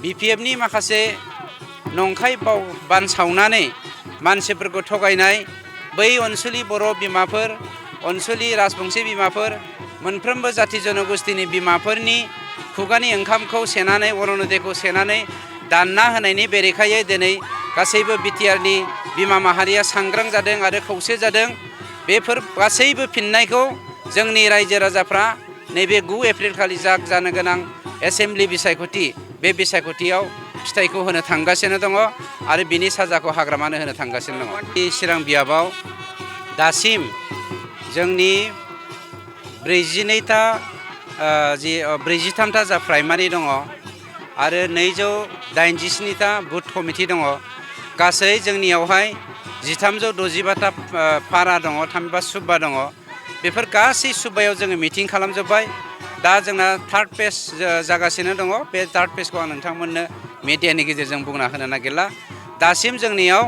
बिपिएफनि माखासे नंखाय बानसावनानै मानसिफोरखौ थगायनाय बै ओनसोलनि बर' बिमाफोर ओनसोलनि राजबंशी बिमाफोर मोनफ्रोमबो जाति जनगोष्ठीनि बिमाफोरनि खुगानि ओंखामखौ सेनानै अरुण'दयखौ सेनानै दानना होनायनि बेरेखायै दिनै गासैबो बिटिआरनि बिमा माहारिया सांग्रां जादों आरो खौसे जादों। बेफोर गासैबो फिननायखौ जोंनि रायजो राजाफ्रा नैबे 9 एप्रिल खालि जानो गोनां एसेम्बलि बिसायख'थि बे बिसायख'थियाव फिथाइखौ होनो थांगासिनो दङ आरो बिनि साजाखौ हाग्रामानो होनो थांगासिनो दङ। चिरां बियाबाव दासिम जोंनि 43टा जा प्राइमारि दङ आरो 287टा बुथ कमिटि दङ। गासै जोंनियावहाय 1365टा पारा दङ, थामहिनबा सुब्बा दङ। बेफोर गासै सुब्बायाव जोङो मिटिं खालामजोब्बाय। दा जोंना थार्ड फेज जागासिनो दङ। बे थार्ड फेजखौ आं नोंथांमोननो मिडियानि गेजेरजों बुंना होनो नागिरला। दासिम जोंनियाव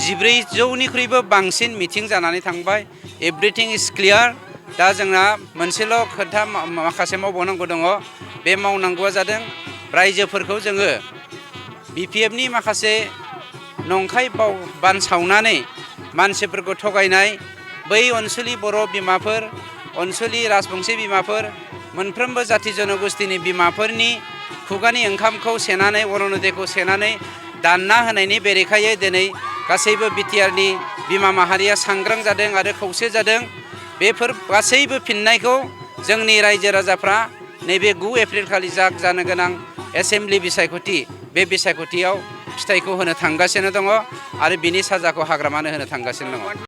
1400निख्रुइबो बांसिन मिटिं जानानै थांबाय। एभ्रिथिं इज क्लियार। दा जोंना मोनसेल' खोथा माखासे मावबावनांगौ दङ। बे मावनांगौआ जादों रायजोफोरखौ जोङो बिपिएफनि माखासे नंखाय बानसावनानै मानसिफोरखौ थगायनाय बै ओनसोलनि बर' बिमाफोर ओनसोलनि राजबंशी बिमाफोर मोनफ्रोमबो जाति जनगोष्ठीनि बिमाफोरनि खुगानि ओंखामखौ सेनानै अरुण'दयखौ सेनानै दानना होनायनि बेरेखायै दिनै गासैबो बिटिआरनि बिमा माहारिया सांग्रां जादों आरो खौसे जादों। बेफोर गासैबो फिननायखौ जोंनि रायजो राजाफ्रा नैबे 9 एप्रिल खालि जानो गोनां एसेम्बलि बिसायख'थि बे बिसायख'थियाव फिथाइखौ होनो थांगासिनो दङ आरो बिनि साजाखौ हाग्रामानो होनो थांगासिनो दङ।